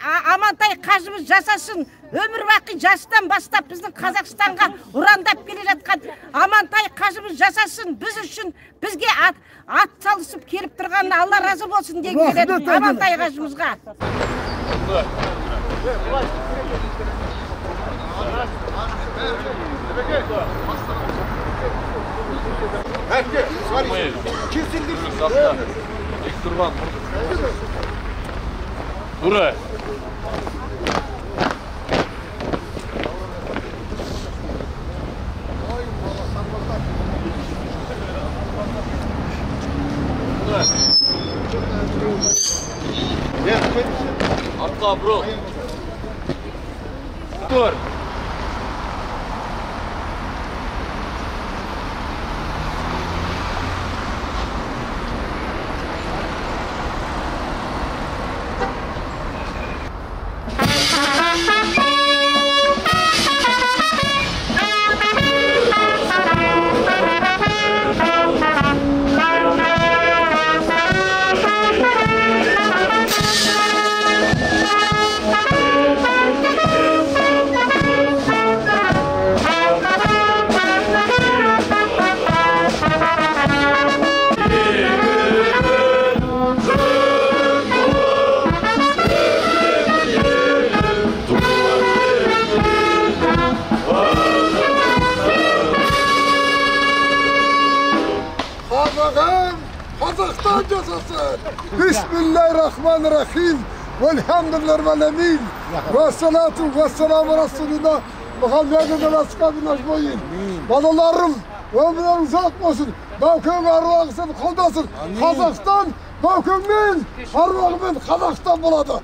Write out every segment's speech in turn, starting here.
Амантай қажымыз жасасын, өмір бақи жастан бастап біздің Қазақстанға ұрандап келе жатқан Амантай қажымыз жасасын, біз үшін бізге ат салысып келіп тұрғанына Алла разы болсын деген келеді Амантай қажымызға. Ура! Атқа бро. Тур. Қазақстан жасасын! Bismillahirrahmanirrahim. Velhamdülillahi alemin. Ve salatu ve selamu Resulina Muhammedin ve ashabına ecmaîn. Балаларым, өмірлерің ұзақ болсын. Бәукең аруағы сені қолдасын. Қазақстан Бәукеңмен, аруағымен Қазақстан болады.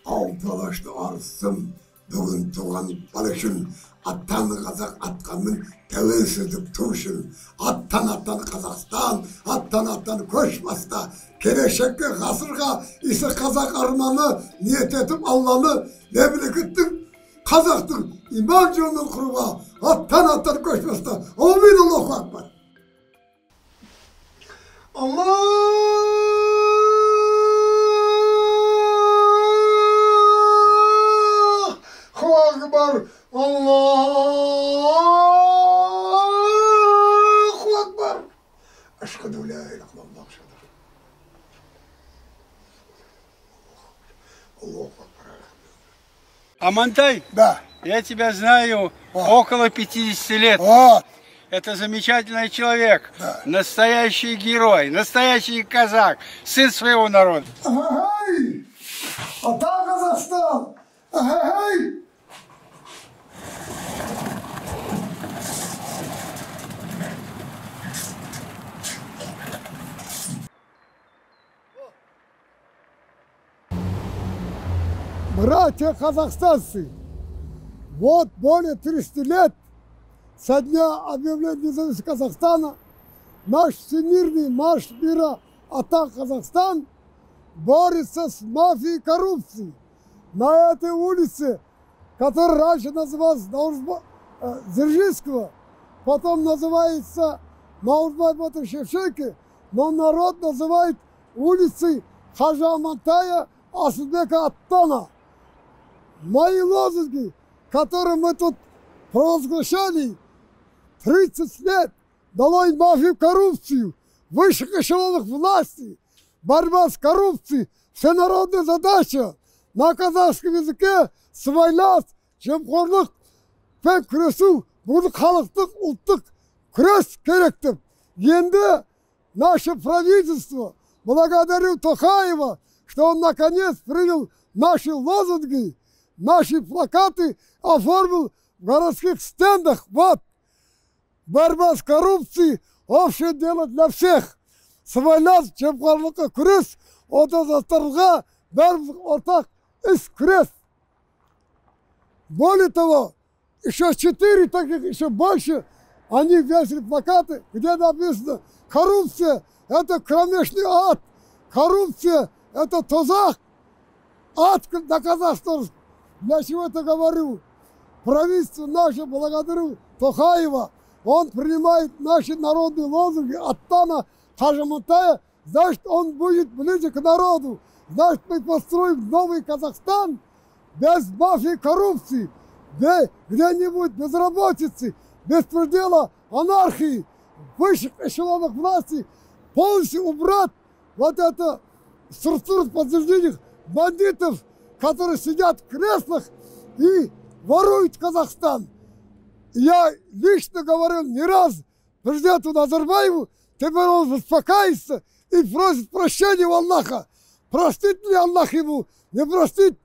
Алты алашты арысым, бүгін туған бала үшін, аттан қазақ атқа мін, тәуелсіздік ту үшін. Аттан аттан Қазақстан, аттан аттан көш баста. Келешекке ғасырға исі қазақ арманы, ниет етіп Алланы, мемлекеттің қазақтың иман жолын құруға аттан аттан көш баста. Амин, Аллаху акбар. Аллаху акбар. Аллаху акбар. Ашхаду ля иляха иллаллах. Аллаху акбар. Амантай, да. Я тебя знаю около 50 лет. Вот. Это замечательный человек, да. Настоящий герой, настоящий казак, сын своего народа. Ай! Ата Казахстан! Ай! Братья казахстанцы, вот более 300 лет со дня объявления независимости Казахстана наш всемирный марш мира «Ата Казахстан» борется с мафией коррупции. На этой улице, которая раньше называлась Дзержинского, потом называется Наурызбай батыр Шевченко, но народ называет улицей Хажи Амантая Асылбека Аттана. Мои лозунги, которые мы тут провозглашали 30 лет, долой мафию, коррупцию, высших эшелонах власти, борьба с коррупцией, всенародная задача. На казахском языке сыбайлас жемқорлықпен күресу, бұл халықтық, ұлттық күрес керек деп. Енді наше правительство, благодарю Токаева, что он наконец принял наши лозунги, наши плакаты оформил в городских стендах. Вот, борьба с коррупцией, общее дело для всех. Сыбайлас жемқорлыққа күрес, отандастарға бәріміз ортақ іс күрес. Более того, еще 4 таких, еще больше, они весили плакаты, где написано: коррупция – это кромешный ад, коррупция – это тозах, ад на казахском. Для чего это говорю? Правительство наше, благодарю Токаева, он принимает наши народные лозунги Аттана Хажи Амантая, значит, он будет ближе к народу, Значит, мы построим новый Казахстан без мафии, коррупции, где не будет безработицы, беспредела, анархии, высших эшелонах власти, полностью убрать вот это структуру подразделений бандитов, которые сидят в креслах и воруют Казахстан. Я лично говорил не раз президенту Назарбаеву, теперь он успокаивается и просит прощения у Аллаха. Простит ли Аллах ему, не простит,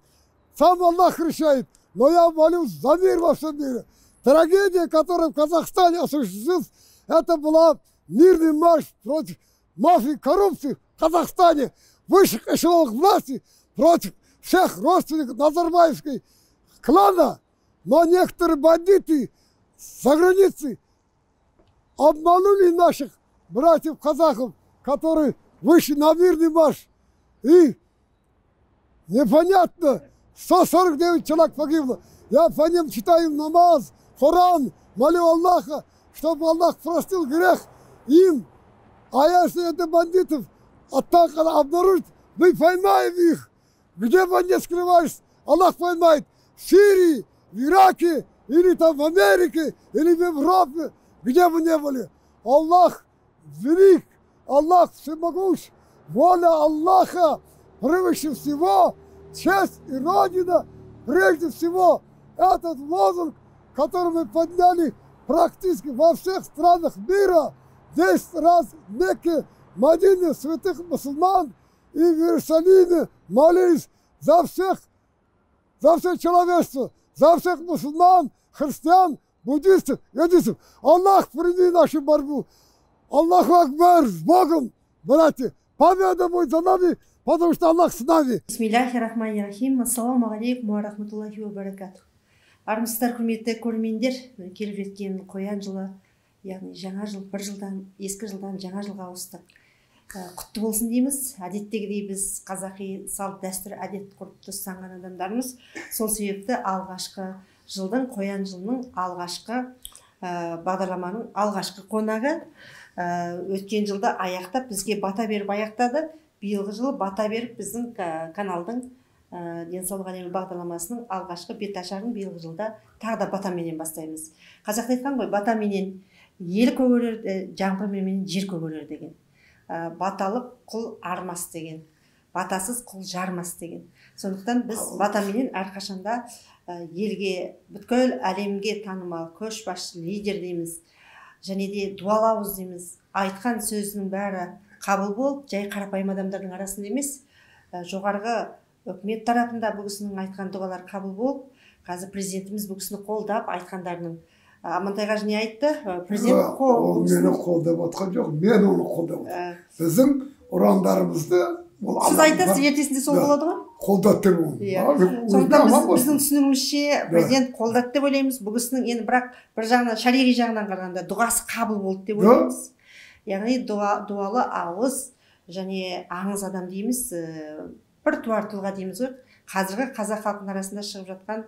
сам Аллах решает. Но я молюсь за мир во всем мире. Трагедия, которая в Казахстане осуществилась, это была мирный марш против мафии, коррупции в Казахстане, высших эшелонах власти, против всех родственников Назарбаевской клана. Но некоторые бандиты за границей обманули наших братьев-казахов, которые вышли на мирный марш. И непонятно, 149 человек погибло. Я по ним читаю намаз, Коран, молю Аллаха, чтобы Аллах простил грех им. А если это бандитов обнаружат, мы поймаем их. Где бы они скрывались, Аллах поймает. В Сирии, в Ираке, или там в Америке, или в Европе, где бы ни были. Аллах велик, Аллах всемогущ, воля Аллаха превыше всего, честь и Родина прежде всего. Этот лозунг, который мы подняли практически во всех странах мира, 10 раз в Мекке, Мадине святых мусульман и в Иерусалиме молились за всех, за все человечество, за всех мусульман, христиан, буддистов, иудеев. Аллах, прими нашу борьбу. Аллаху Акбар, с Богом, братья. Победа будет за нами, потому что Аллах с нами. Бисмиллахи рахмани рахим. Ассаламу алейкум ва рахматуллахи ва баракатух. Армысыздар, құрметті көрермендер, келіп жеткен қоян жылы, яғни жаңа жыл, бір жылдан, ескі жылдан жаңа жылға ауыстық. Құтты болсын дейміз. Әдеттегідей біз қазақи салт дәстүр әдет ғұрыпты ұстанған адамдармыз. Сол себепті алғашқы жылдың, қоян жылының алғашқы бағдарламаның алғашқы қонағы өткен жылды аяқтап, бізге бата беріп аяқтады. Биылғы жылы бата беріп біздің каналдың денсаулық әлемі бағдарламасының алғашқы беташарын биылғы жылда тағы да батаменен бастаймыз. Қазақта айтқан ғой, батаменен ел көгерер, жаңбырменен жер көгерер деген. Баталық құл армас деген, батасыз құл жармас деген. Сондықтан біз батаменен әрқашанда елге, бүткіл әлемге танымал көшбасшы лидер дейміз, және де дуалы ауыз дейміз. Айтқан сөзінің бәрі қабыл болып, жай қарапайым адамдардың арасында емес, жоғарғы үкімет тарапында бұл кісінің айтқан дұғалары қабыл болып, қазір президентіміз бұл кісіні қолдап айтқандарының. Амантай қажы не айтты? Президент ол мені қолдап отқан жоқ, мен оны қолдап отырмын. Біздің ұрандарымызды сіз айтасыз, ертесінде сол болады ғой? Қолдады деп оны. Сондықтан біздің түсінігімізше президент қолдады деп ойлаймыз. Бұл кісінің енді бірақ бір жағынан, шариғи жағынан қарағанда дұғасы қабыл болды деп ойлаймыз. Яғни дуалы ауыз және аңыз адам дейміз, бір туар тұлға дейміз ғой. Қазіргі қазақ халқының арасында шығып жатқан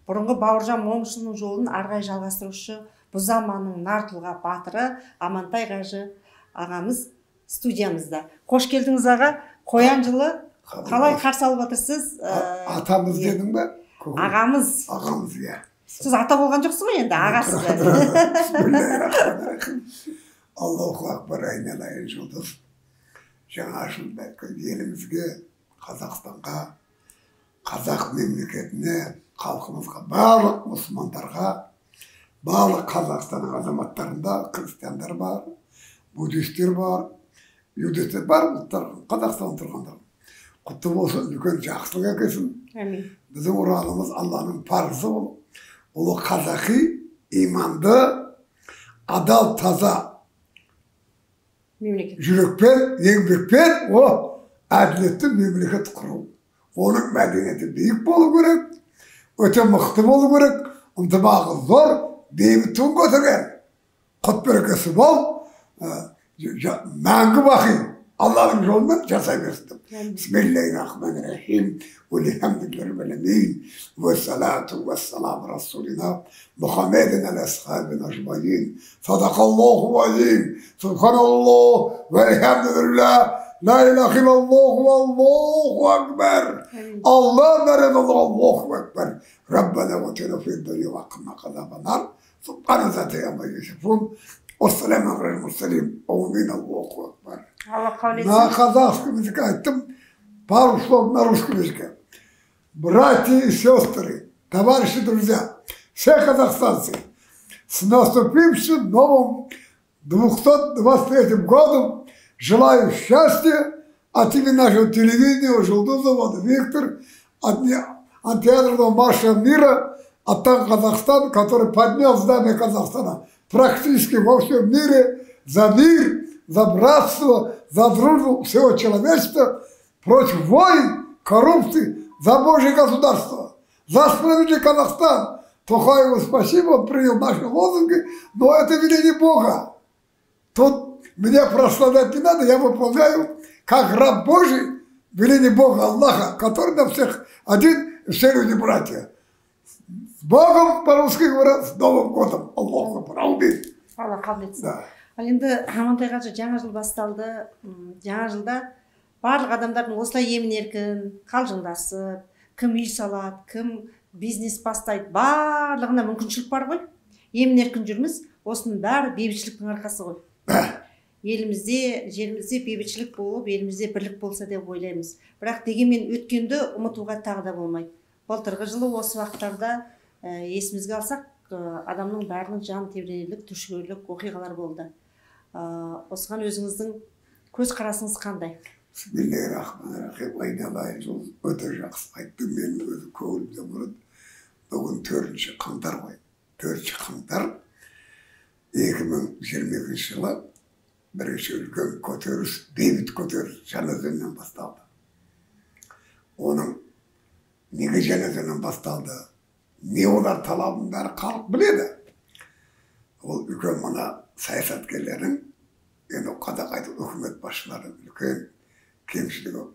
бұрынғы Бауыржан Момышұлының жолын ары қарай жалғастырушы бұл заманның нар тұлға батыры Амантай қажы ағамыз студиямызда. Қош келдіңіз, аға. Қоян жылы қалай қарсы алып отырсыз? Атамыз дедің бе? Ағамыз. Ағамыз, иә. Сіз ата болған жоқсыз ғой енді, ағасыз. Аллаху акбар, айналайын жұлдыз. Жаңа жыл бәлкім елімізге, Қазақстанға, қазақ мемлекетіне, халқымызға, барлық мұсылмандарға, барлық Қазақстанның азаматтарында христиандар бар, буддистер бар, иудистер бар, ұлттар, Қазақстанда тұрғандар. Құтты болсын, үлкен жақсылық әкелсін. Әмин. Біздің ұранымыз Алланың парызы ол. Ол қазақи, иманды, адал, таза мемлекет. Жүрекпен, еңбекпен, о әділетті мемлекет құру. Оның мәдениеті биік болу керек, өте мықты болу керек, ынтымағы зор, бейбіт туын көтерген. Құт берекесі бол, мәңгі бақи. Алланың жолымен жасай берсін деп. Бисмиллахиррахманиррахим. Велхамдулиллахи раббил аламин. Вассалату вассаламу расулина Мухаммедин аля асхабина ажмаин. Садакаллаху азим. Субханаллах. Велхамдулиллах. Ла илаха иллаллах. Аллаху акбар. Аллах береді, Аллаху акбар. Раббана ватина фид дунья ва қина азабан нар. Субхана зати амма ясифун. Ассаламу алейкум мурсалин. Аумин. Аллаху акбар. Алла қабыл етсін. На казахском языке айттым, пару слов на русском языке. Братья и сестры, товарищи, друзья, все казахстанцы, с наступившим новым 223 годом желаю счастья от имени нашего телевидения Жулдузова Виктор, от антиядерного марша мира, от Казахстана, который поднял знамя Казахстана практически во всем мире за мир, за братство, за дружбу всего человечества, против войн, коррупции, за Божье государство, за справедливый Казахстан. Токаеву спасибо, он принял наши лозунги, но это веление Бога. Тут меня прославлять не надо, я выполняю, как раб Божий, веление Бога Аллаха, который на всех один, и все люди братья. С Богом, по-русски говорят, с Новым годом. Аллаху акбар. Алла қабыл етсін. Да. Ал енді, Амантай қажы, жаңа жыл басталды. Жаңа жылда барлық адамдардың осылай емін еркін қалжыңдасып, кім үй салады, кім бизнес бастайды, барлығына мүмкіншілік бар ғой. Емін еркін жүрміз. Осының бәрі бейбітшіліктің арқасы ғой. Елімізде, жерімізде бейбітшілік болып, елімізде бірлік болса деп ойлаймыз. Бірақ дегенмен өткенді ұмытуға тағы да болмайды. Былтырғы жылы осы уақыттарда есімізге алсақ, адамның бәрінің жан тебіренерлік, түршігерлік оқиғалар болды. Осыған өзіңіздің көзқарасыңыз қандай? Бисмиллахиррахманиррахим. Айналайын, жол өте жақсы айттың. Менің өзім көңілімде бұрын. Бүгін 4 қаңтар ғой. 4 қаңтар 2022 жылы бірінші үлкен көтеріліс, бейбіт көтеріліс Жаңаөзеннен басталды. Оның неге Жаңаөзеннен басталды, не олар талабын, бәрі халық біледі. Ол үлкен мына саясаткерлердің, енді қазақ айтып, үкімет басшыларының үлкен кемшілігі,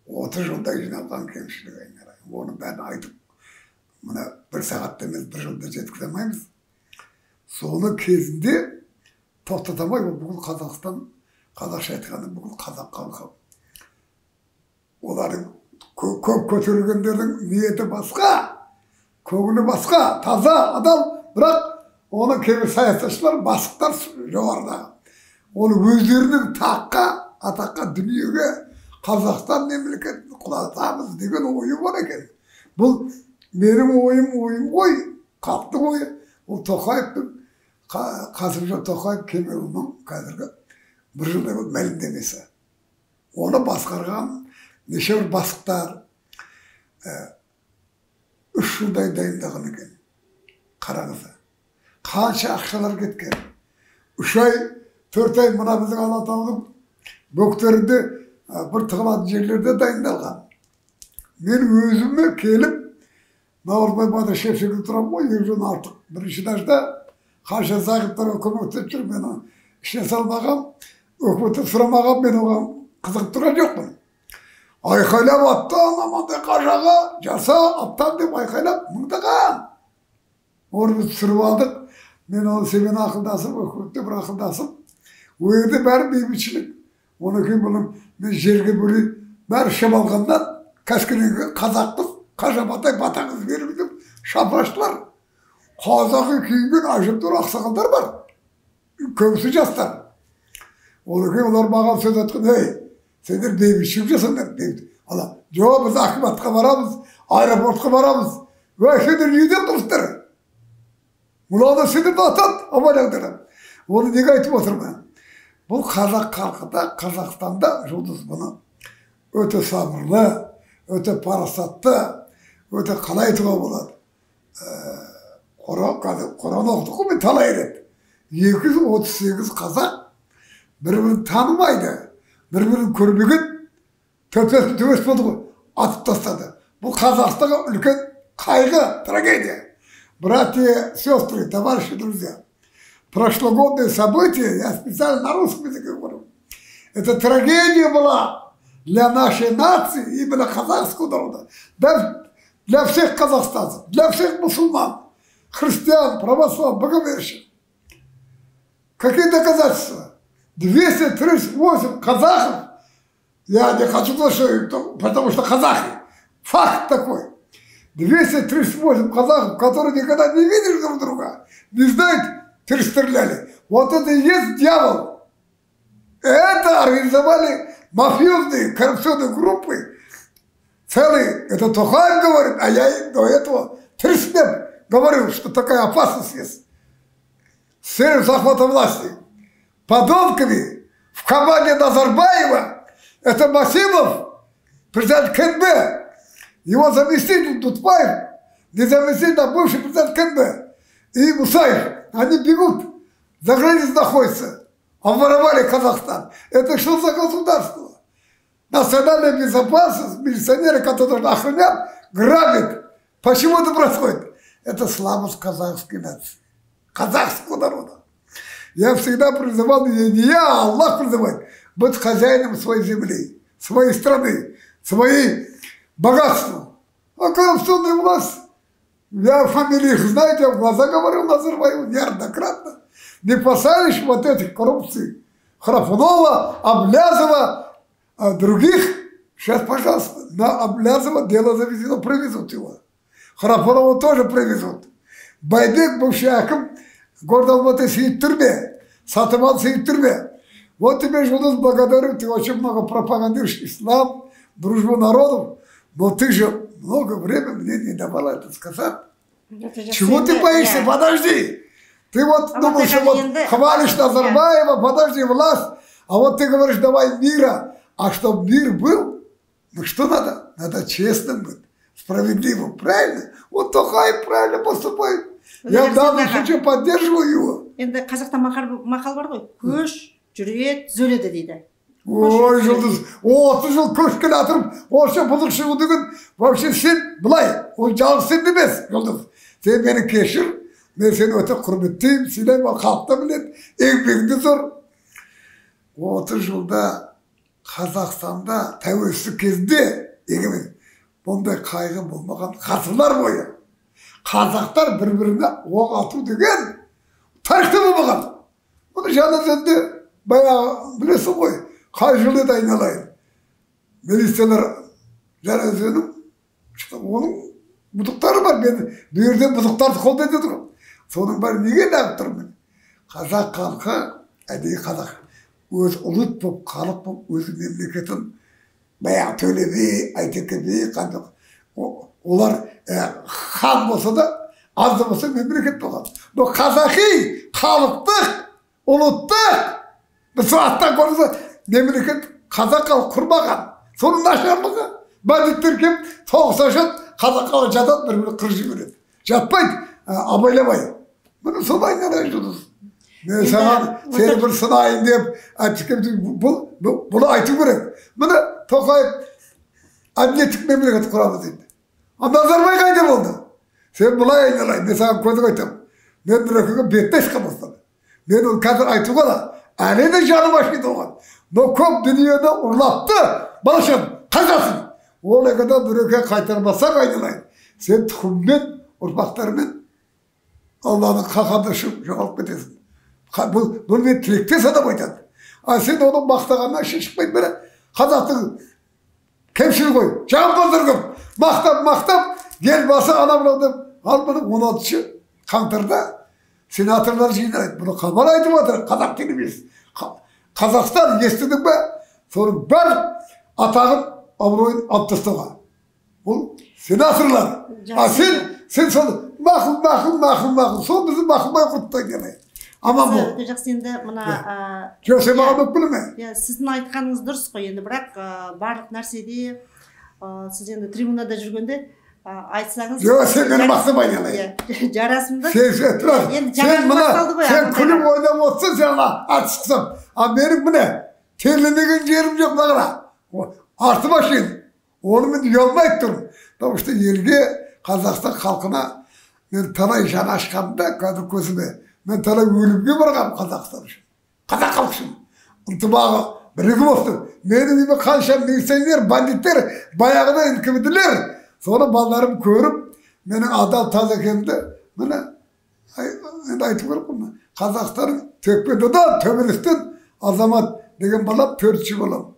30 жылдай жиналған кемшілігі, айналайын. Оның бәрін айтып, мына бір сағатта емес, бір жылда жеткізе алмаймыз. Соны кезінде тоқтата алмай, ол бүкіл Қазақстан, қазақша айтқанда, бүкіл қазақ халқы, олардың көп көтерілгендердің ниеті басқа, көңілі басқа, таза, адал, бірақ оны кейбір саясатшылар, бастықтар жоғарыдағы, оны өздерінің таққа, атаққа, дүниеге, Қазақстан мемлекетін құлатамыз деген ойы бар екен. Бұл менің ойым, ойым ғой, халықтың ойы. Ол Тоқаевтың, Қасым Жомарт Тоқаев Кемелұлының қазіргі бір жылдай болды мәлімдемесі. Оны басқарған неше бір бастықтар 3 жылдай дайындаған екен. Қараңыз, қанша ақшалар кеткен. 3 ай, 4 ай мына біздің Алатаудың бөктерінде бір тығылатын жерлерде дайындалған. Мен өзіме келіп, Наурызбай батыр Шевченко тұрамын ғой, 2 жылдан артық, бірінші этажда. Қанша зағиптарға көмектесіп жүр. Мен оны ішіне салмағам, өкіметтен сұрамағам, мен оған қызығып тұрған жоқпын. Айқайлап, «Аттан, Амантай қажаға, жаса, аттан!» деп айқайлап мыңдаған. Оны біз түсіріп алдық. Мен оны сенімен ақылдасып, өкіметте бір ақылдасып, ол жерде бәрі бейбітшілік. Одан кейін бұның мен жерге бөлейін, бәрі ішіп алғаннан Қаскелеңге «Қазақпыз, Қажы Амантай, батаңызды беріңіз» деп шапыраштылар. Қазақи киінген әжептәуір ақсақалдар бар, көбісі жастар. Одан кейін олар маған сөз айтқан: «Ей, сендер бейбітшілік жасаңдар, бейбіт ала». «Жоқ, біз акиматқа барамыз, аэропортқа барамыз». «Ой, сендер не деп тұрсыздар? Мынау сендерді атады, абайлаңдар». Оны неге айтып отырмын? Бұл қазақ халқы да, Қазақстанда, Жұлдыз, бұны өте сабырлы, өте парасатты, өте, қалай айтуға болады, Құран, қазір Құран оқыдық қой мен талай рет. 238 қазақ бір бірін танымайды, бір бірін көрмеген, төрт бес мың төбелес болды ғой, атып тастады. Бұл Қазақстанға үлкен қайғы, трагедия. Братья, сестры, товарищи, друзья, прошлогодние события, я специально на русском языке говорю, Это трагедия была для нашей нации, именно казахского народа, для всех казахстанцев, для всех мусульман, христиан, православных, боговерщих. Какие доказательства? 238 казахов, я не хочу сказать, потому что казахи, факт такой. 238 казахов, которые никогда не видели друг друга, не знают, перестреляли. Вот это и есть дьявол. Это организовали мафиозные коррупционные группы. Целые, это Токаев говорит, а я до этого 30 лет говорил, что такая опасность есть. С целью захвата власти. Подонками в команде Назарбаева, это Масимов, президент КНБ, его заместитель Дутбаев, не заместитель, а бывший президент КНБ, и Мусаев, они бегут, за границей находятся, обворовали Казахстан. Это что за государство? Национальная безопасность, милиционеры, которые охранят, грабят. Почему это происходит? Это слабость казахской нации, казахского народа. Я всегда призывал, не я, а Аллах призывает, быть хозяином своей земли, своей страны, своей богатства. А коррупционная власть, я фамилии их знаю, я в глаза говорил Назарбаеву неоднократно. Не посадишь вот этих коррупций Храпунова, Аблязова, а других. Сейчас, пожалуйста, на Аблязова дело завезено, привезут его. Храпунова тоже привезут. Байбек, бывший аким, город Алматы, сидит в тюрьме. Сатыбал сидит в тюрьме. Вот тебе, Жулдыз, благодарю, ты очень много пропагандируешь ислам, дружбу народов, но ты же много времени мне не давала это сказать. Чего ты боишься? Подожди! Ты вот думал, что вот хвалишь Назарбаева, подожди, власть, а вот ты говоришь, давай мира. А чтобы мир был, ну что надо? Надо честным быть, справедливым, правильно? Вот Токаев правильно поступает. Я в данном случае поддерживаю его. Енді қазақта мақал бар ғой, көш жүреді, түзеледі дейді. Ой, Жұлдыз, 30 жыл көш келе жатырып, орысша бұзық шығу деген, вообще сен былай, ол жалғыз сен емес, Жұлдыз. Сен мені кешір, мен сені өте құрметтеймін, сыйлаймын, халық та біледі, еңбегің де зор. 30 жылда Қазақстанда тәуелсіздік кезінде егемен бұндай қайғы болмаған ғасырлар бойы. Қазақтар бір-біріне оқ ату деген тарихта болмаған. Бұны Жаңаөзенде баяғы білесің ғой, қай жылы еді айналайын. Милициялар Жаңаөзеннің оның бұзықтары бар, мен бұл жерде бұзықтарды қолдайды тұрмын. Соның бәрі неге неғып тұрмын? Қазақ халқы, әдейі қазақ, өз ұлт болып, халық болып, өз мемлекетін баяғы Төле би, Әйтеке би, қандай олар хан болса да, аз да болса мемлекет болған. Но қазақи, халықтық, ұлттық, біз аттан көрінсе, мемлекет қазақ халық құрмаған. Соның нашарлығы. Бандиттер келіп, соғыс ашады, қазақ халық жатады, бір-бірін қырып жібереді. Жатпайды, абайламай. Міне солай айналайын, Жұлдыз. Мен саған сені бір сынайын деп, бұны айту керек. Міне Тоқаев әділеттік мемлекет құрамыз дейді. А Назарбай қайда болды? Сен бұлай айналайын, мен саған көзік айтамын. Мен Нұрекеңе бетті айтқан бастады. Мен оны қазір айтуға да, әлі де жаным ашиды оған. Но көп дүниені ұрлапты, балашан, қазасын. Ол егерде Нұреке қайтармасақ айналайын. Сен тұқыммен, ұрпақтармен Алланың қаһарына ұшып жоғалып кетесің. Бұл мен тілектес адам айтады. А сен оның мақтағаннан шықпайды. Міне қазақтың кемшілігі ғой, жағымпаздар көп. Мақтап, елбасы ана мынау деп, ал бұны 16 қаңтарда сенаторлар жинайды. Бұны хабар айтып отыр, қазақ телевизиясы. Қазақстан естідің бе? Соның барлық атағын, абыройын алып тастауға. Бұл сенаторлар. А сен сол мақұл, мақұл, мақұл, мақұл. Сол бізді мақұлмай құртты келе. Аман бол. Жақсы, енді мына... Жоқ, сен маған өкпелеме. Сіздің айтқаныңыз дұрыс қой енді, бірақ барлық нәрседе сіз енді трибунада жүргенде айтсаңыз... Жоқ, сен мені мақтамай айналайын. Жарасымды. Сен мына, сен күліп ойнап отырсың, сен атыс қысам. А менің міне, терлемеген жерім жоқ мағына. Артыма шейін. Оны мен ұялмай тұрмын. Потому что елге, Қазақстан халқына мен талай жан ашқанымда қазір көзіме, мен талай өлімге барғанмын Қазақстан үшін, қазақ халқы үшін. Ынтымағы, Бірігіп болсын. Менің үйіме қанша милиционер, бандиттер, баяғыда НКВДлер, соны балаларым көріп, менің адал таза екенімді, міне, енді айту керек қой. Қазақстанның төкпедодан, төбелестен Азамат деген балам, 4-ші балам.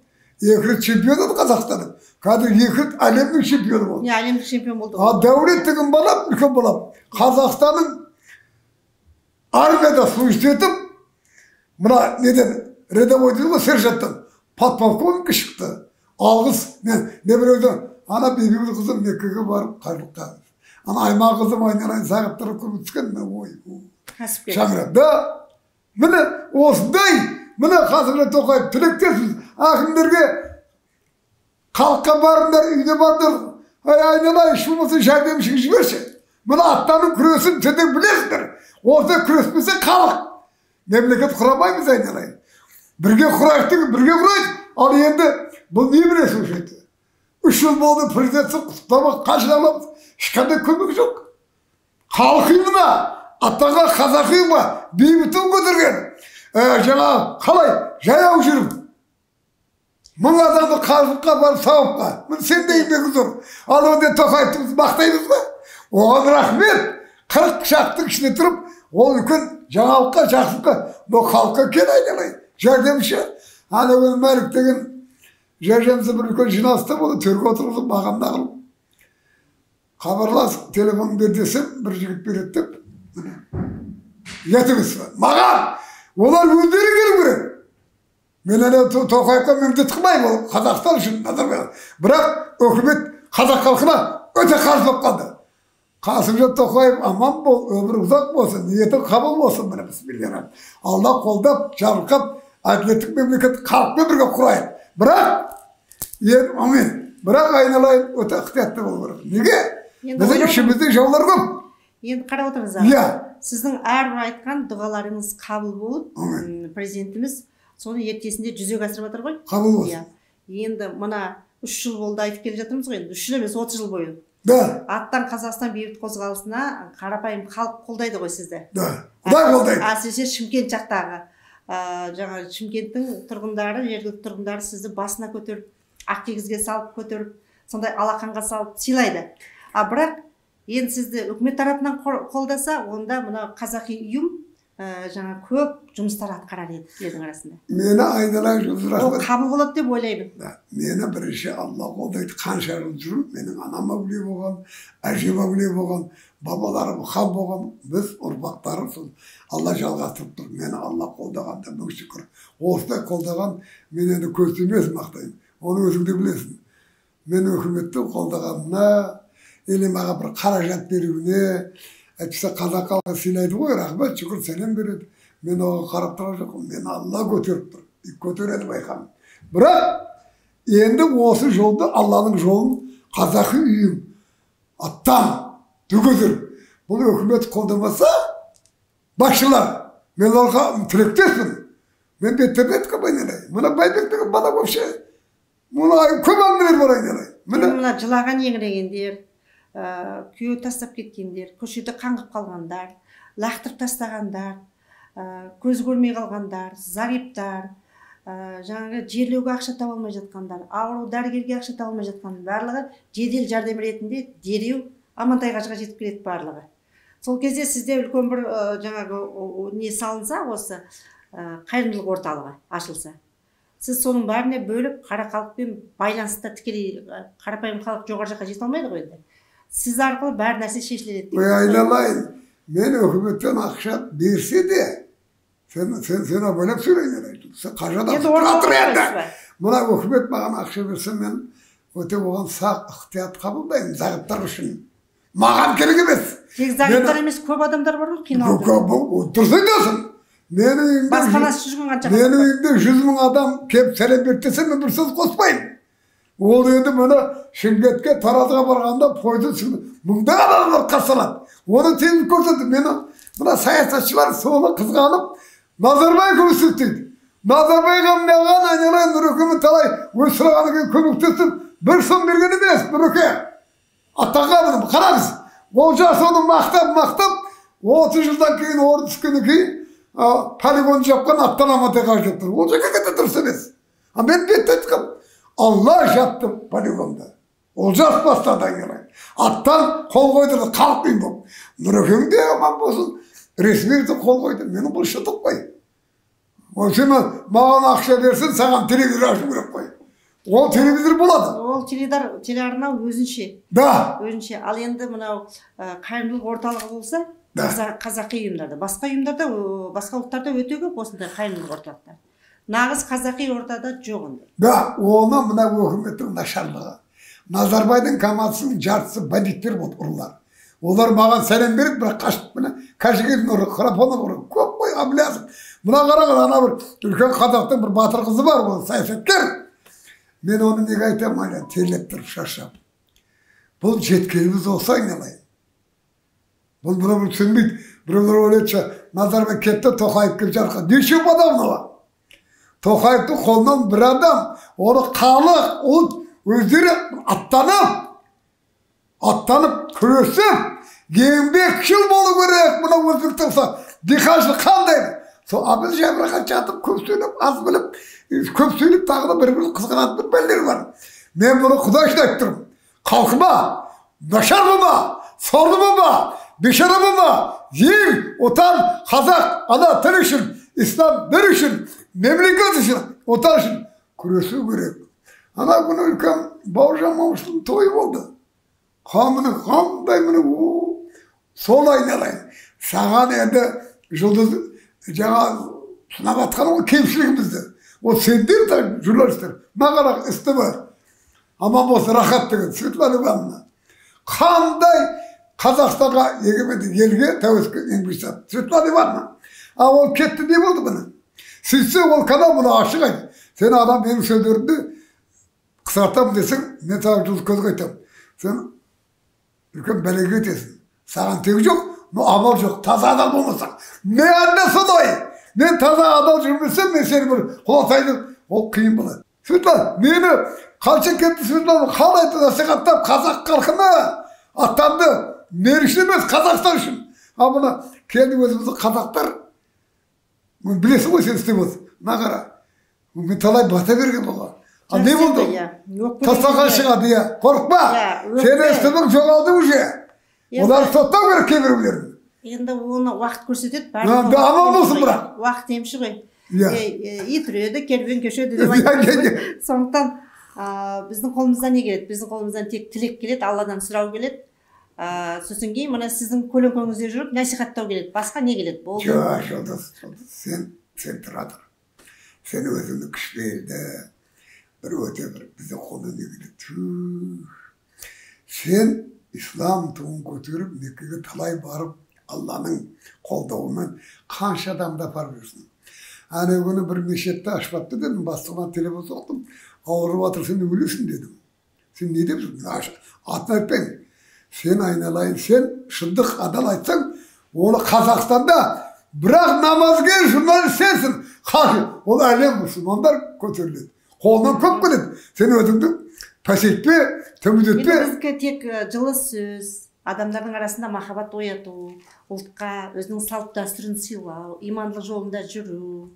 2 рет чемпион болды Қазақстанның. Қазір 2 рет әлемнің чемпионы болды. Не, әлемдік чемпион болды. А Дәулет деген балам, үлкен балам, Қазақстанның армияда служить етіп, мына неден, рядовой дейді ғой, сержанттан, подполковникке шықты. Алғыс, мен не біреуді, ана Бибігүл қызым Меккеге барып қажылыққа. Ана Айман қызым айналайын сағып тұрып көріп түскен, мен ой, Кәсіпкер. Шаңырақ. Да, міне осындай, міне Қасым-Жомарт Тоқаев тілектеспіз. Әкімдерге, халыққа барыңдар, үйде барыңдар, ай айналайын, еш болмаса жәрдемшіге жіберші. Міне аттаның күресін сендер білесіңдер. Осылай күреспесе халық мемлекет құрамаймыз айналайын. Бірге құрайық деген, бірге құрайық. Ал енді бұл не білесің осы жерде? 3 жыл болды президентсіз құттықтамақ, қанша аламыз? Ешқандай көмек жоқ. Халық ұйымына, аттанған қазақ ұйымы бейбіт көтерген. Жаңа қалай жаяу жүріп 1000 адамды қажылыққа барып сауапқа. Міне сен де еңбегің зор. Ал онда Тоқаевты біз мақтаймыз ба? Оған рахмет. 40 шақтың ішінде тұрып, ол үлкен жаңалыққа, жақсылыққа, бұл халыққа кел айналайын. Жәрдемші. Ана күні Мәлік деген жәрдемші бір үлкен жиналыста болды, төрге отырғызып маған нағыл. Хабарлас, телефонын бер десем, бір жігіт береді деп. Міне. Ұят емес пе? Маған! Олар өздері келу керек. Мен ана Тоқаевқа міндет қылмаймын, ол Қазақстан үшін Назарбаев. Бірақ үкімет қазақ халқына өте қарсы болып қалды. Қасым-Жомарт Тоқаев аман бол, өмірі ұзақ болсын, ниеті қабыл болсын, міне бісміллә. Алла қолдап, жарылқап, әділеттік мемлекет халықпен бірге құрайық. Бірақ, енді әмин, бірақ айналайын өте ықтиятты болу керек. Неге? Біздің ішімізде жаулар көп. Енді қарап отырыңыз аға. Иә. Сіздің әрбір айтқан дұғаларыңыз қабыл болып, президентіміз соны ертесінде жүзеге асырып жатыр ғой. Қабыл болсын. Иә. Енді мына 3 жыл болды айтып келе жатырмыз ғой, енді 3 жыл емес, 30 жыл бойы. Да. Аттан Қазақстан бейбіт қозғалысына қарапайым халық қолдайды ғой сізді. Да. Құдай қолдайды. Әсіресе Шымкент жақтағы, жаңа Шымкенттің тұрғындары, жергілікті тұрғындары сізді басына көтеріп, ақ кигізге салып көтеріп, сондай алақанға салып сыйлайды. А бірақ енді сізді үкімет тарапынан қолдаса, онда мына қазақи ұйым жаңа көп жұмыстар атқарар еді елдің арасында. Мені айналайын жұлдыз Ол рахмет. қабыл болады деп ойлаймын. Да, мені бірінші Алла қолдайды. Қанша жыл жүрмін, менің анам әулие болған, әжем әулие болған, бабаларым хан болған, біз ұрпақтары сол Алла жалғастырып тұр. Мені Алла қолдағанда мың шүкір. Осылай қолдаған, мен енді көз тимес мақтаймын. Оны өзің де білесің. Мен үкіметтің қолдағанына, или маған бір қаражат беруіне, әйтпесе қазақ халқы сыйлайды ғой, рахмет, шүкір, сәлем береді. Мен оған қарап тұрған жоқпын, мені Алла көтеріп тұр. Көтереді байқамын. Бірақ енді осы жолды, Алланың жолын қазақи ұйым аттан түгөзір. Бұл үкімет қолдамаса, басшылар, мен оларға тілектеспін. Мен бетте-бет қылып айналайын. Мына Байбек деген бала вообще, мұны көп әңгімелер бар айналайын. Міне. Мына жылаған еңірегендер, күйеу тастап кеткендер, көшеде қаңғып қалғандар, лақтырып тастағандар, көз көрмей қалғандар, зағиптар, жаңағы жерлеуге ақша таба алмай жатқандар, ауру дәрігерге ақша таба алмай жатқандар, барлығы жедел жәрдем ретінде дереу Амантай қажыға жетіп келеді барлығы. Сол кезде сізде үлкен бір жаңағы не салынса, осы қайырымдылық орталығы ашылса, сіз соның бәріне бөліп, қара халықпен байланыста тікелей қарапайым халық жоғары жаққа жете алмайды ғой енді. Сіз арқылы бәр нәрсе шешіледі деген. Ой, айналайын, мен үкіметтен ақша берсе де, сен абайлап сөйлейін. Сен қажат Енді ақша орын тұра тұр енді. алып қойсыз ба? Мына үкімет маған ақша берсе, мен өте оған сақ ықтият қабылдаймын, зағиптар үшін. Маған керек емес. Тек зағиптар емес, көп адамдар бар ғой қиналып. Дұрыс айтасың. Менің үйімде Баспанасыз жүрген қанша менің қазақ бар? үйімде 100 мың адам келіп сәлем берді десе, мен бір сөз қоспаймын. Ол енді мына Шымкентке, Таразға барғанда пойызда мыңдаған адамдар қарсы алады. Оны тегін көрсетті. Мені мына саясатшылар соны қызғанып, Назарбаев көмектесті дейді. Назарбаевқа маған айналайын Нұрекеме талай өз сұрағаннан кейін көмектесіп, бір сом берген емес Нұреке. Аттанға міне, қараңыз. Ол жас оны мақтап-мақтап, 30 жылдан кейін орын түскеннен кейін, полигон жапқан аттан Амантай қажы деп тұр. Ол жерге кете дұрыс емес. А мен бетті айтқам, Алла жатты полигонда. Олжас бастады айналайын. Аттан қол қойдырды, халық ұйым болып. Нұрекең де аман болсын, ресми қол қойды. Менің бұл шындық қой. Ол сен маған ақша берсін, саған телевизор ашу керек қой. Ол телевизор болады. Ол телеарна өзінше. Да. Өзінше. Ал енді мынау қайырымдылық орталығы болса, қазақи ұйымдарда, басқа ұйымдарда, басқа ұлттарда өте көп осындай қайырымдылық орталықтар. Нағыз қазақи ортада жоқ ондай. Да, оны мына өкіметтің нашарлығы. Назарбайдың командасының жартысы бандиттер болды, ұрылар. Олар маған сәлем береді, бірақ қашып міне Кәшігердің ұры, Қарапанов ұры, көп қой, Әблязов. Мына қараңыз, ана бір үлкен қазақтың бір батыр қызы бар, ол саясаткер. Мен оны неге айтамын, айналайын, терлеп тұрып шаршап. Бұл жеткеніміз осы, айналайын. Бұл біреу түсінбейді, біреулер ойлайды, Назарбай кетті, Тоқаев келіп жарыққа. Неше адам мынау? Тоқаевтың қолынан бір адам, оны халық, ұлт өздері аттанып, күресіп, еңбекшіл болу керек. Мына өзбектің диқаншыл қандай? Сол біз жайбарақат жатып, көп сөйлеп, аз біліп, көп сөйлеп, тағы да бір-бірін қызғанатын бір бәлелер бар. Мен бұны Құдай үшін айтып тұрмын. Халқыма, нашар болма, сорлы болма, бейшара болма, ел, отан, қазақ, ана тіл үшін, ислам дін үшін, мемлекет үшін, отан үшін күресу керек. Ана күні үлкен Бауыржан Момышұлының тойы болды. Қамыны қандай міне, сол айналайын. Саған енді жұлдыз жаңа сынап атқан ол кемшілігімізді. Ол сендер де журналистер. Маған СТВ, аман болсын Рахат деген, Светлана Ивановна. Қандай Қазақстанға егемендік елге тәуелсіздікке еңбек жасады. Светлана Ивановна. А ол кетті, не болды міне? Сөйтсе ол канал мұны ашық айт. Сен адам менің сөздерімді қысқартамын десең, мен саған жұлдыз көзге айтамын. Сен үлкен бәлеге кетесің. Саған тегі жоқ, но амал жоқ. Таза адал болмасақ. Мен де солай. Мен таза адал жүрмесем, мен сені бір құлатайын, ол қиын болады. Светлана, мені қанша кетті Светлана, қалай насихаттап қазақ халқына аттанды. Мен үшін емес, Қазақстан үшін. А мұны келді өзіміздің қазақтар. Білесің ғой сен істеп отырсың. Мына қара. Мен талай бата берген болған. А не болды? Тастаған шығады, иә. Қорықпа. Сені істемің жоғалды уже. Оларды соттау керек кейбіреулерін. Енді оны уақыт көрсетеді. Аман болсын бірақ. Уақыт емші ғой. Ит үреді, керуен көшеді деп айтады. Сондықтан біздің қолымыздан не келеді? Біздің қолымыздан тек тілек келеді, Алладан сұрау келеді. Сосын кейін мына сіздің көлеңкеңізде жүріп насихаттау келеді. Басқа не келеді? Болды. Жоқ, Жұлдыз, сен тұра тұр. Сен өзіңді күшпейді. Бір өте бір біздің қолдан не келеді? Сен ислам туын көтеріп, Меккеге талай барып, Алланың қолдауымен қанша адамды апарып жүрсің. Ана күні бір мешітті ашпапты дедім, бастығыма телефон соқтым, ауырып жатыр, сен өлесің дедім. Сен не деп жүрсің? Атын айтпаймын. Сен айналайын, сен шындық адал айтсаң, оны Қазақстанда бірақ намазгер журналист сенсің. Хақи, ол әлем мұсылмандар көтеріледі. Қолынан көп келеді. Сен өзіңді пәсейтпе, төмендетпе. Біздікі тек жылы сөз, адамдардың арасында махаббат ояту, ұлтқа өзінің салт дәстүрін сыйлау, имандылық жолында жүру,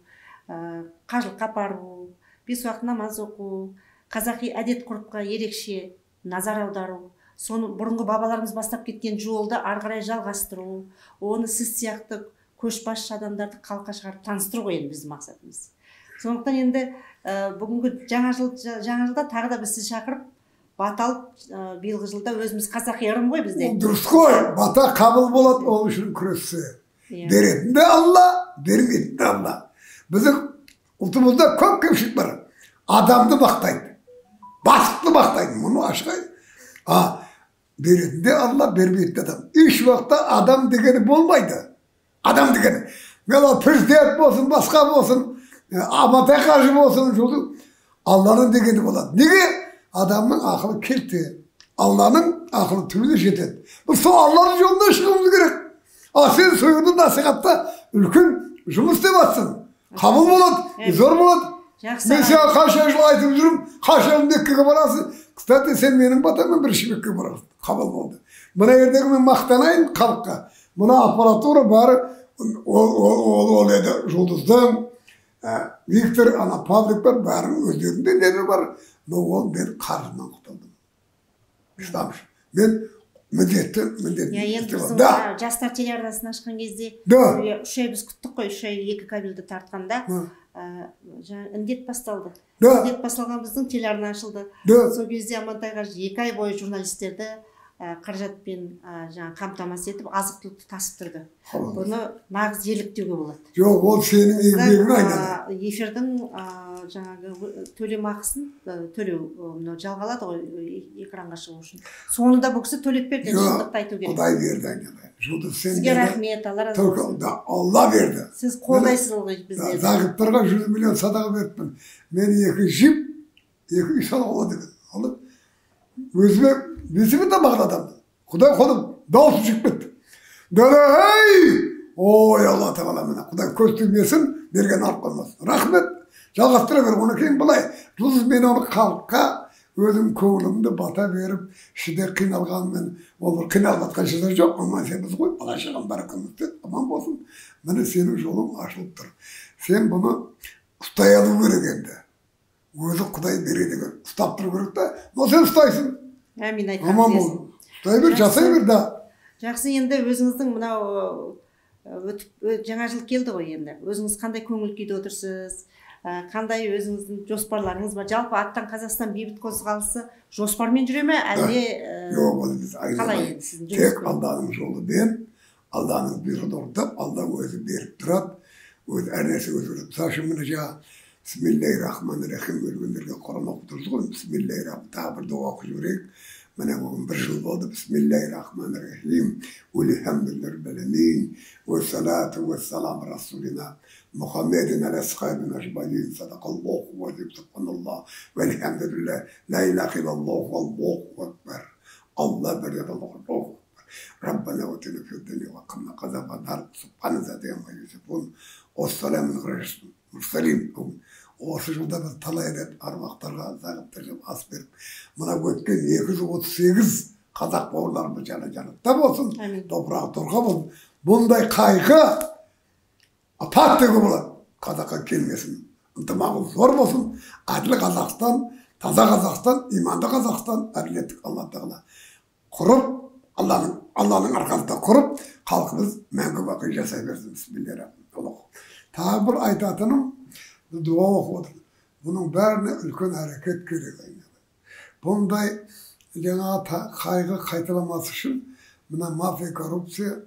қажылыққа бару, бес уақыт намаз оқу, қазақи әдет ғұрыпқа ерекше назар аудару, соны бұрынғы бабаларымыз бастап кеткен жолды ары қарай жалғастыру, оны сіз сияқты көшбасшы адамдарды халыққа шығарып таныстыру ғой енді біздің мақсатымыз. Сондықтан енді бүгінгі жаңа жылда тағы да біз сізді шақырып, бата алып, биылғы жылда өзіміз қазақи ырым ғой бізде. Дұрыс қой, бата қабыл болады, ол үшін күрессе. Беретін де Алла, бермейтін де Алла. Біздің ұлтымызда көп кемшілік бар. Адамды мақтайды, бастықты мақтайды, мұны ашық айт. А беретін де Алла, бермейтін де адам. Еш уақытта адам дегені болмайды. Адам дегені. Мен ол президент болсын, басқа болсын, Амантай қажы болсын, Алланың дегені болады. Неге? Адамның ақылы келте, Алланың ақылы түбіне жетеді. Біз сол Алланың жолына шығуымыз керек. А сен сол насихатта үлкен жұмыс істеп жатсың. Қабыл болады, зор болады. Мен саған қанша жыл айтып жүрмін, қанша жыл Меккеге барасың. Кстати, сен менің батаммен бірінші Меккеге барасың. Қабыл болды. Мына жердегі мен мақтанайын халыққа. Мына аппаратура бәрі ол еді Жұлдыздың, Виктор, ана Павлик бар, бәрінің өздерінде нелері бар. Но ол мен қарызынан құтылдым. Ислам үшін. Мен міндетті. Енді біздің жастар телеарнасын ашқан кезде 3 ай біз күттік қой, 3 ай 2 кабельді тартқанда індет басталды. Індет басталған біздің телеарна ашылды. Сол кезде Амантай қажы 2 ай бойы журналистерді қаражатпен қамтамасыз етіп, азық-түлікті тасып тұрды. Бұны нағыз ерлік деуге болады. Жоқ, ол сенің еңбегің айналайын. Эфирдің жаңағы төлем ақысын төлеу жалғалады ғой экранға шығу үшін. Соны да бұл кісі төлеп берді, шындықты айту керек. Құдай берді айналайын. Сізге рахмет, Алла разы болсын. Алла берді. Сіз қолдайсыз ылғи біздерді. Зағиптарға 100 миллион садақа беріппін. Мен 2 жип, 2 үй салуға деген. Алып, өзіме несімен де маған адамды. Құдай қолым дауысым шығып кетті. Дәлей! Ой, Алла тағала міне. Құдай көз тимесін, берген алып қалмасын. Рахмет. Жалғастыра бер. Оны кейін былай. Жұлдыз мен оны халыққа өзім көңілімді бата беріп, ішінде қиналғанмен, ол бір қиналып жатқан жерде жоқ, аман сенбіз ғой, бала шағам бәрі күмісті, аман болсын. Міне сенің жолың ашылып тұр. Сен бұны ұстай алу керек енді. Өзі Құдай береді екен. Ұстап тұру керек та, но сен ұстайсың. Әмин, айтқаныңыз Аман бол. Ұстай бер, жасай бер да. Жақсы, енді өзіңіздің мынау жаңа жыл келді ғой енді. Өзіңіз қандай көңіл күйде отырсыз? Қандай өзіңіздің жоспарларыңыз бар? Жалпы Аттан Қазақстан бейбіт қозғалысы жоспармен жүре ме, әлде Жоқ, ол біз қалай айналайын. сіздің Тек жұмыс? Алланың жолымен, Алланың бұйрығын орындап, Алла өзі беріп тұрады, өзі әр нәрсе өзі береді. Мысалы үшін міне жаңа Бисмиллахи-рахмани-рахим өлгендерге Құран оқып тұрсыз ғой, Бисмиллахи-рахмани, тағы бір дұға оқып жіберейік. Міне бүгін бір жыл болды. Бисмиллахи-рахмани-рахим. Өлхамдулиллахи раббил аламин. Уассалату уассаламу расулина Мухаммедин аля асхабина ажмаин. Садақаллаху ва субханаллах. Вальхамдулиллах. Ла илаха иллаллах валлаху акбар. Алла бір еді, Аллаху акбар. Раббана атина фид дуния ва қина азабан нар. Субхана зати амма юсифун. Уассаламу аля мурсалин. Осы жылда біз талай рет аруақтарға зағиптарға ас беріп, мына өткен 238 қазақ бауырларымыз жаны жәннатта болсын, топырағы торқа болсын. Бұндай қайғы апат деуге болады, қазаққа келмесін. Ынтымағы зор болсын. Әділ Қазақстан, таза Қазақстан, иманды Қазақстан, әділеттік Алла тағала құрып, Алланың арқасында құрып, халқымыз мәңгі бақи жасай берсін. Бисмиллахи-рахмани-рахим. Тағы бір айтатыным, дұға оқып отыр. Бұның бәріне үлкен әрекет керек айналайын. Бұндай жаңағы қайғы қайталамас үшін мына мафия, коррупция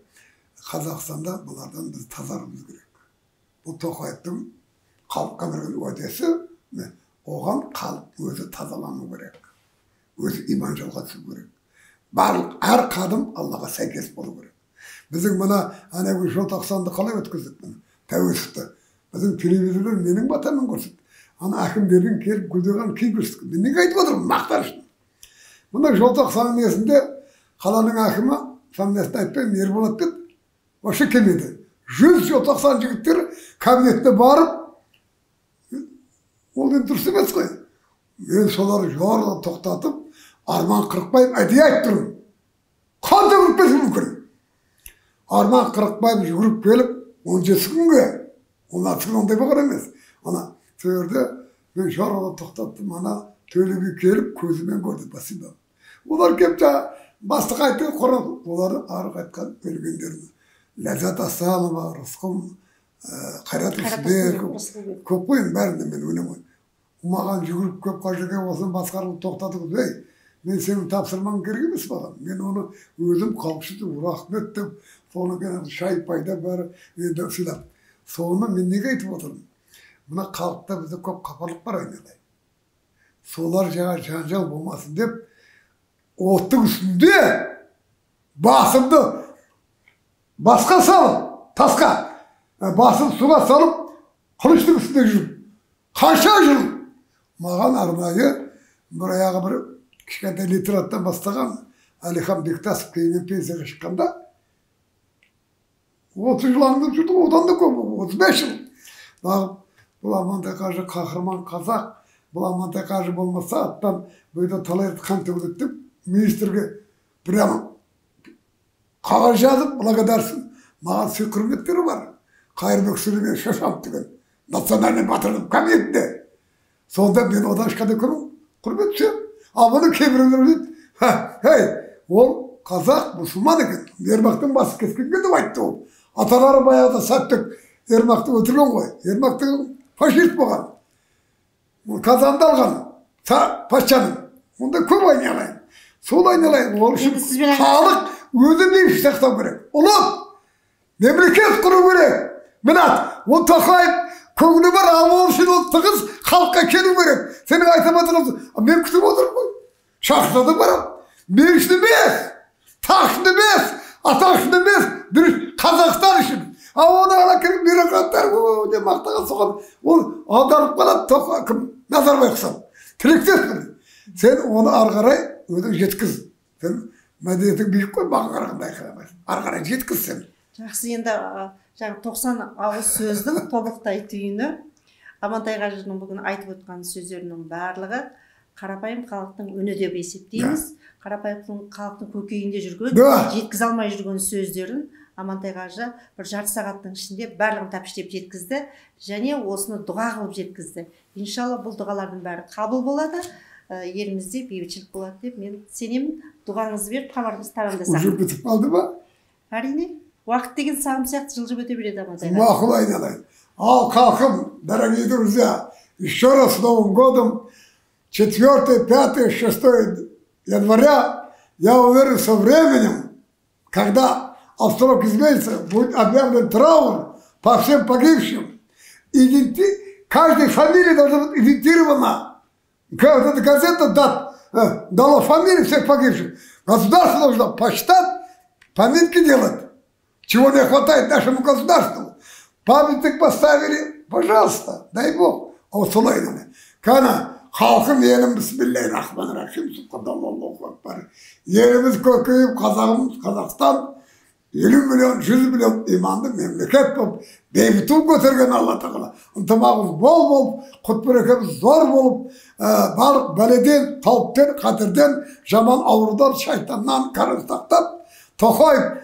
Қазақстанда бұлардан біз тазаруымыз керек. Бұл Тоқаевтың халыққа берген уәдесі, оған халық өзі тазалану керек. Өзі иман жолға түсу керек. Барлық әр қадам Аллаға сәйкес болу керек. Біздің мына анау желтоқсанды қалай өткіздік міне, тәуелсіздікті. Біздің телевизорлар менің батамын көрсетті. Ана әкімдердің келіп гүлдеген күй көрсетті. Мен неге айтып отырмын? Мақтан үшін. Мына желтоқсанның несінде қаланың әкімі, фамилиясын айтпаймын, Ерболат деді, вообще келмеді. 100 желтоқсан жігіттер кабинетіне барып, ол енді дұрыс емес қой. Мен соларды жоғарыдан тоқтатып, Арман Қырықбаев әдейі айтып тұрмын. Қандай ұрып кетуі мүмкін? Арман Қырықбаев жүгіріп келіп, 17 күнге, 16 күн ондай болған емес. Ана сол жерде мен жоғарыдан тоқтаттым, ана Төле би келіп көзімен көрді, спасибо. Олар келіп жаңа бастық айтты, Құран, олар ары қайтқан өлгендерін. Ләззат Асанова, Рысқұл, Қайрат Рысбеков, көп қой енді бәрін де мен ойлаймын. Маған жүгіріп көп қажеке болсын басқарып тоқтатып, ей, мен сенің тапсырмаң керек емес маған. Мен оны өзім қауіпсіз, рахмет деп, соны кейін шай пайда бәрі енді сыйлап. Соны мен неге айтып отырмын? Мына халықта бізде көп қапалық бар айналайын. Солар жаңа жанжал болмасын деп, оттың үстінде басымды басқа салып, тасқа, басын суға салып, қылыштың үстінде жүріп, қанша жыл маған арнайы бір аяғы бір кішкентай литераттан бастаған Әлихан Бектасов кейіннен пенсияға шыққанда 30 жыл аңдып жүрді, одан да көп, 35 жыл. Бұл Амантай қажы қаһарман қазақ, бұл Амантай қажы болмаса аттан бойда талай рет қан төгіледі деп министрге прямо қағаз жазып, благодарсын. Маған сый құрметтері бар. Қайырбек Сүлеймен Шошанов деген. Национальный батырдың кабинетінде. Сонда мен одан ешқандай құрмет түсемін. Ал бұны кейбіреулер ойлайды, ей, ол қазақ мұсылман екен, Ермақтың басы кескенге деп айтты ол. Аталары баяғыда Сәттік Ермақты өлтірген ғой. Ермак деген фашист болған. Казанды алған патшаның. Онда көп айналайын. Сол айналайын. Ол үшін халық өзі бейбітшілік сақтау керек. Ұлт, мемлекет құру керек. Міне, ол Тоқаев көңілі бар, ал ол үшін ол тығыз халыққа келу керек. Сенің айтып отырғаның, мен күтіп отырмын ғой. Шақырса да барамын. Мен үшін емес, тақ үшін емес, атақ үшін емес, дұрыс Қазақстан үшін. Ал оны ана келіп бюрократтар деп мақтаған соған, ол аударып қалады, кім Назарбаев ұқсап. Тілектеспін. Сен оны ары қарай өзің жеткіз. Сен мәдениетің биік қой, маған қарағанда айқайламайсың. Ары қарай жеткіз сен. Жақсы, енді жаңа 90 ауыз сөздің тобықтай түйіні. Амантай қажының бүгін айтып отқан сөздерінің барлығы қарапайым халықтың үні деп есептейміз. Қарапайым халықтың көкейінде жүрген, жеткізе алмай жүрген сөздерін Амантай қажы бір жарты сағаттың ішінде барлығын тәпіштеп жеткізді және осыны дұға қылып жеткізді. Иншалла бұл дұғалардың бәрі қабыл болады, елімізде бейбітшілік болады деп мен сенемін. Дұғаңызды беріп хабарымызды тамамдасақ. Уже бітіп қалды ма? Әрине. Уақыт деген сағым сияқты жылжып өте береді, Амантай қажы. Мақұл, айналайын. Ал халқым, дорогие друзья, еще раз с Новым годом, 4, 5, 6 января, я уверен, со временем, когда обстановка изменится, будет объявлен траур по всем погибшим. Каждая фамилия должна быть идентифицирована. Каждая газета дала фамилию всех погибших. Государство должно посчитать, поминки делать. Чего не хватает нашему государству. Памятник поставили, пожалуйста, дай Бог. Осылай. Кана, халқым, елім, бисмиллахи-рахмани-рахим, субханаллаху акбар. Еліміз көркейіп, қазағымыз, Қазақстан, 50 миллион, 100 миллион иманды мемлекет болып, бейбіт көтерген Алла Тағала. Ынтымағымыз мол болып, құт берекеміз зор болып, барлық бәледен, қауіптен, қатерден, жаман аурудан, шайтаннан қарыз сақтап, Тоқаев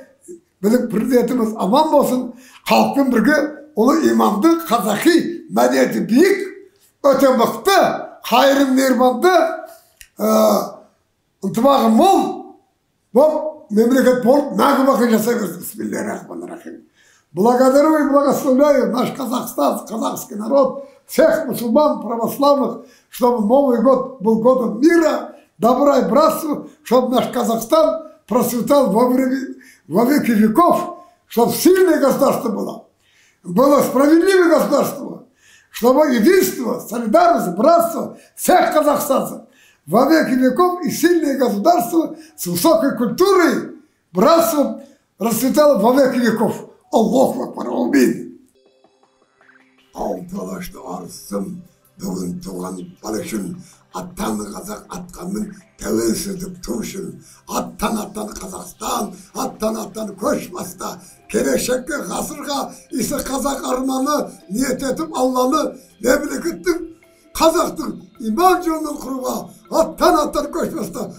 біздің президентіміз аман болсын, халықпен бірге ұлы иманды, қазақи мәдениеті биік, өте мықты, қайырым мейірбанды, ынтымағы мол болып, мемлекет болып, мәңгі бақи жасай берсін. Бисмиллахи-рахмани-рахим. Благодарю и благословляю наш Казахстан, казахский народ, всех мусульман, православных, чтобы Новый год был годом мира, добра и братства, чтобы наш Казахстан процветал во веки веков, чтобы сильное государство было, было справедливое государство, чтобы единство, солидарность, братство всех казахстанцев во веки веков и сильное государство с высокой культурой, братством расцветало во веки веков. Аллаху акбар, амин. Алты алашты арысым, бүгін туған бала үшін, аттан қазақ атқа мін, тәуелсіздік ту үшін. Аттан аттан Қазақстан, аттан аттан көш баста, келешекке ғасырға исі қазақ арманы, ниет етіп Алланы, мемлекеттің, қазақтың иман жолын құруға, аттан аттан көш баста.